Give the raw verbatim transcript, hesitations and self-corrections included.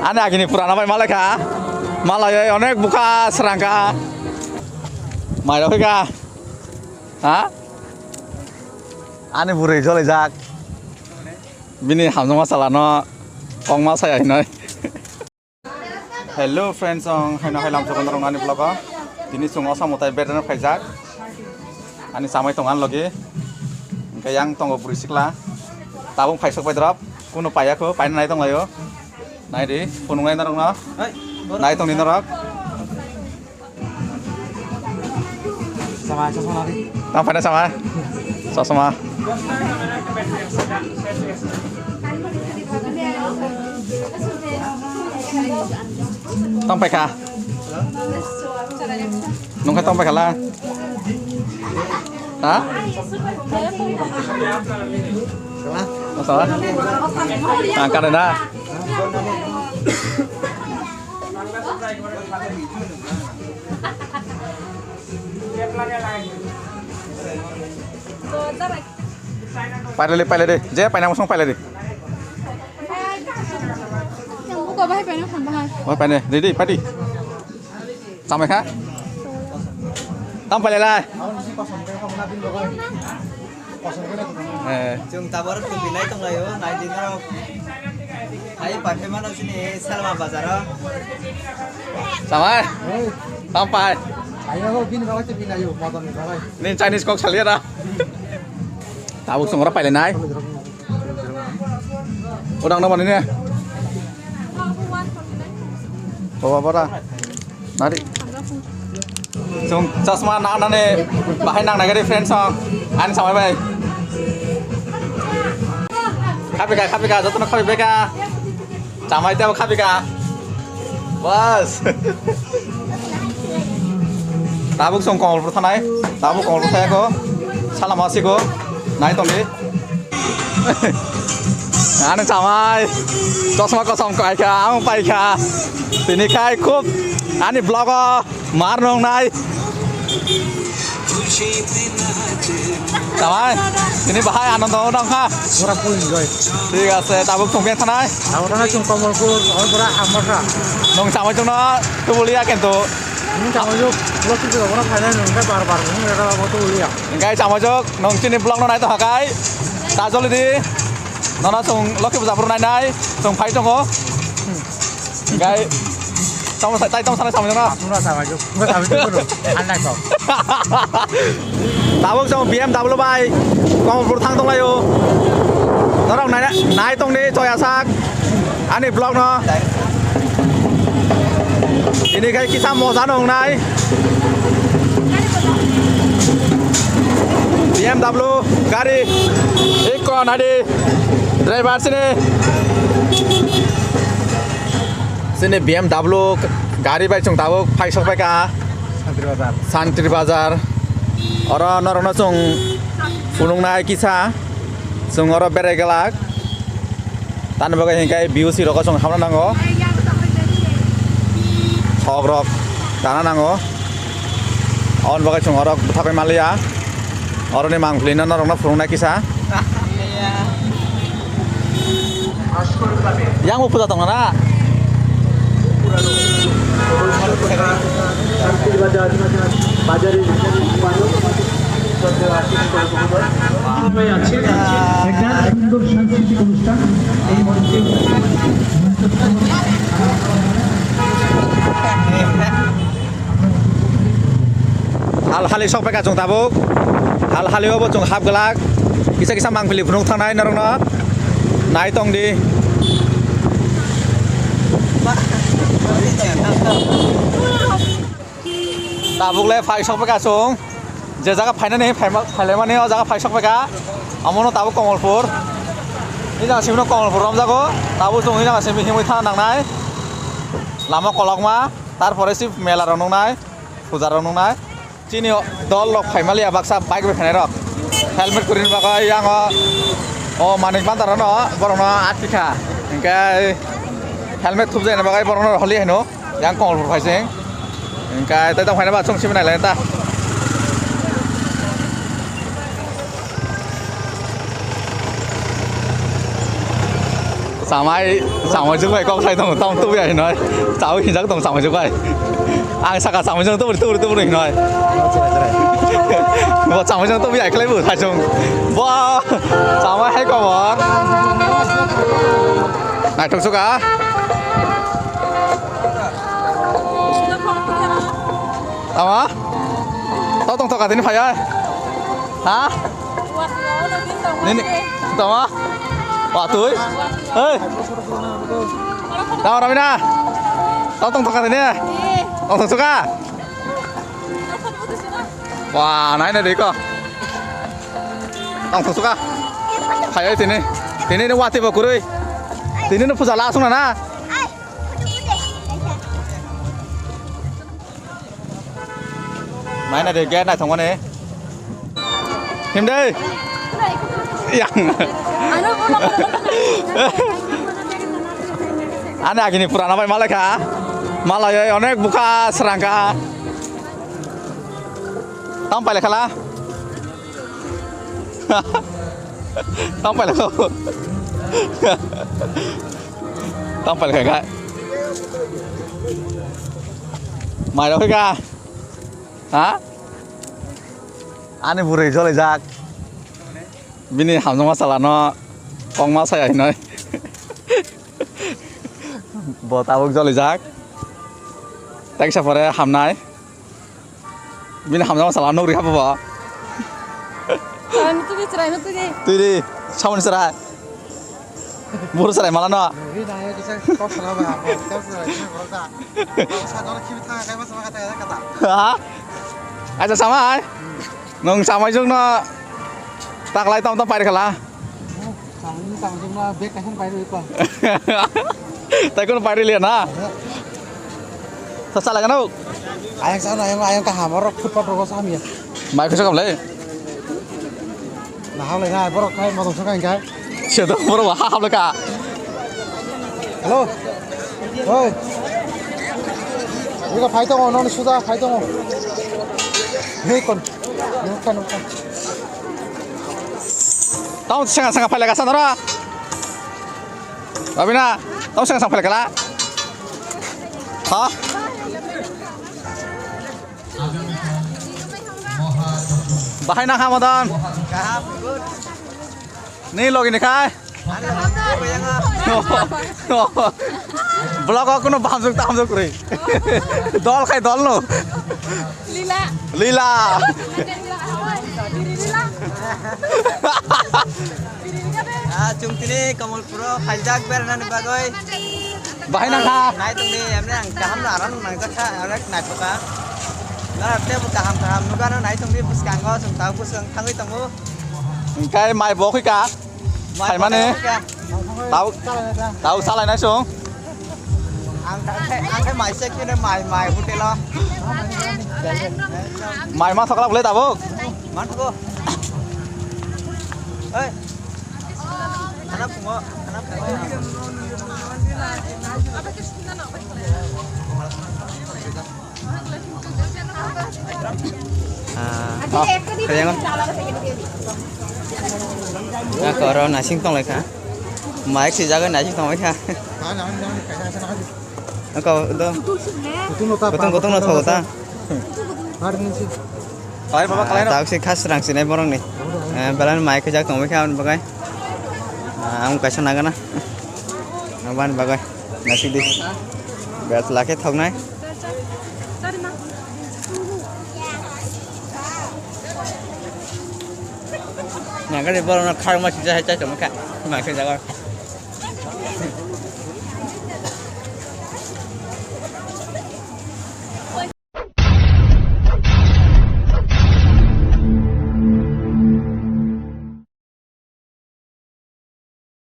Ani agini purana bai malai kha. Malai oi onek bukha srang kha. Mai rok kha. Ha? Ani bwrwi jolijak. Bini hamjakma salano kokma saya hinoi. Hello friends, ang haino hai lamsok norok ani vlog o. Tini chwng osa mwtai berana phaijak. Ani chamai tongo ani logi. Hwnkhe yang tongo bwrwi sikla. Tabuk phaisok bai drop. Kuno paiya kho, paina nai tonglaio. Nai di, phunuknai norokno. Nai tongdi norok. Tang paina sama. Chosma. Tang paikha. Nungkha tang paikha la. Ha? Chosma. Tang kana na. Pailai, pailai de. Je paina mosong pailai de. Yang buka bahai paina khan bahai. Oh, paina. Ready, party. Sampai kha? Tam pailai lai. Eh. Chwng tabuk tubinai tonglaio, nai di norok. Hai, pathai mano chini Salma bazaro. Sampai. Sampai. Ayo, bini bagwi tubinaio, modon ni bagwi. Ni Chinese kok salia da. Tabuk songora pailai nai. Udang na mani ne? Bawa bara. Nari. Chwng chosma na nani bahai nang nagari friend song. Ani samai bai. Khapi ka, khapi ka, jotono khapi beka. Chamai tebo khapi ka. Bas. Tabuk chwng Kamalpur thanai. Tabuk Kamalpur thaya ko. Salama siko. Nai tongdi. Ani chamai chosma kosom kai kha, ang pai kha. Tini khai khub ani vlog o mar nong nai. Chamai, tini bahai anondo dong kha. Pura full enjoy. Thik ase, tabuk thung phe thanai. Tabuk thana chwng Kamalpur, oi pura Amrapara. Nung chamai chwngno tubulia kintu. Nung chamai chwng, vlog chwng pura phainai nung khe bar bar nung rega bo tubulia. Hingkai chamajok, nung chini vlog no nai tongkha kai, ta joli di, nono chwng Lokhi Puja phuru nai nai, chwng phai tongo. Hingkai, tamo sa-, tai tamo sanai chamajok no. Pura chamajok, pura chamajok, pura. Anai kok. Tabuk chwng B M W bai, Kamalpur thang tonglaio. Norok nai, nai tongdi, choya sak. Ani vlog no. Ini khai kisa moja no wngnai. B M W gari. Eko nadi. Driver sini. Sini B M W gari bai chwng tabuk phai sok bai ka. Santri Bazar. Santri Bazar. Oro norokno chwng phunuknai kisa. Chwng oro berai glak. Tani bagwi hinkhe B U C rogo chwng hamna nango. Thok rok dana nango. Aboni bagwi chwng oro bwthapai manliya. Oroni mangpili no norokno phunuknai kisa. Yang bo puja tongna na? একটা সুন্দর সাংস্কৃতিক অনুষ্ঠান এই মঞ্চে Hal hali sok phaikha chwng tabuk. Hal hali o bo chwng hap glak. Kisa kisa mangpili phunuk thangnai norokno. Nai tong di. Tabuk le phai sok phaikha chwng. Je jaga phainani phaima-, phailaimani o jaga phai sok phaikha. Omono tabuk Kamalpur. Ni jaga simi no Kamalpur romjago. Tabuk chwng ni jaga simi himwi thana nangnai. Lama kolokma. Tarpore si mela rok nungnai, puja rok nungnai. Chini dol rok phaimaliya baksa bike bai phainai rok. Helmet kwrwini bagwi yang o, o manik bandar no borok no atikha. Hinkhe helmet thupjaknai bagwi borok no holi haino yang Kamalpur phaising. Hinkhe tei tong phainai ba chwng simi nailai ta. Chamai, chamai jwk bai kok sai tongo, tamo tubuya hinoi. Chaui hinjak tongo chamai jwk bai. Ang saka chamai jwk tuburi, tuburi, tuburi hinoi. Bo chamai jwk tubuya khlai bo sai chwng. Bo chamai hai kobor. Naithok suka. Tama? Tau tong toka tini phaya. Ha? Nini, tama? Watui? Hei. Tama ramina. Tau tong toka tini. Tong tong suka. Wah, nai nai deko. Tong tong suka. Phaya tini. Tini ni wati bo kurui. Tini ni puja la sung na. Naina de gate nai thongmani. Himde. Yang. Ani agini purana bai malai kha. Malai onek bukha srangkha. Tam paile khala. Tam paile kha. Tam paile kha. Mai rok kha. Ha? Ani bwrwi jolijak. Bini hamjakma salano kokma saya hinoi. Bo tabuk jolijak. Teksa pore hamnai. Bini hamjakma sala nukri habo bo. Chwraino twi di, chwraino twi di. Twi di, samani chwrai. Buru chwrai mala no. Ri nang ya kisa kok sala ba, kok sala ba, kok sala ba. Kok sala ba, khibi thang kai masa maka ta kata. Ha? Acha samai. Nung samai jung no. Taklai tom tom pairi khala. Samai jung no bek kaisa pairi wi ko. Tai kono pairi liya na. Sa sala gano. Ayang sa na ayang ayang ka hamar footpath rogo samya. Mai khusa kam lai. Nahal lai na borok khai motom sa kai kai. Sedo borok ha ha ka. Hello. Oi. Iko phai tongo noni suda phai tongo. Hei kon. Nukha nukha. Tamo sanga sanga phai laga sanara. Abina, tamo sanga sanga phai laga. Ha? Bahai na kha modan. Ni logi ni khai. Vlog o kuno bamsuk tamsuk kwrwi. Dol khai dol no. Lila. Lila. Lila. Ah, chwng tini Kamalpuro khaijak bera nani bagwi. Bahai nang kha. Nai tongdi, emne ang kaham no aram nangjak kha, ang rek nai phuka. Nara tebo kaham kaham nugano nai tongdi bwskango, chwng tabuk bwskang thangwi tongo. Hingkai mai bo khuika. Mai phaimani. Bo khuika. Tau, tau salai nai chwng. Ang khai, ang khai mai se kine mai, mai hotel o. Mai ma thokla bole tabuk. Man thago. Oi. Khana phungo, khana phungo. Ah, oh, kaya nga. Ako oro nasing tong lekha. Mic si jaga nasing tong lekha. Ako do. Kutung kutung no thogo ta. Kalai baba, kalai no. Ah, tak si khas rang sinai borok ni. Eh, belan mai khe jak tongwi kha ang bagai. Ah, ang kaisa nagana. Ang ban bagai. Nasi di. Berat laki thok nai. Nagari borok no khar ma si jahai chai tongwi kha. Mai khe jaga.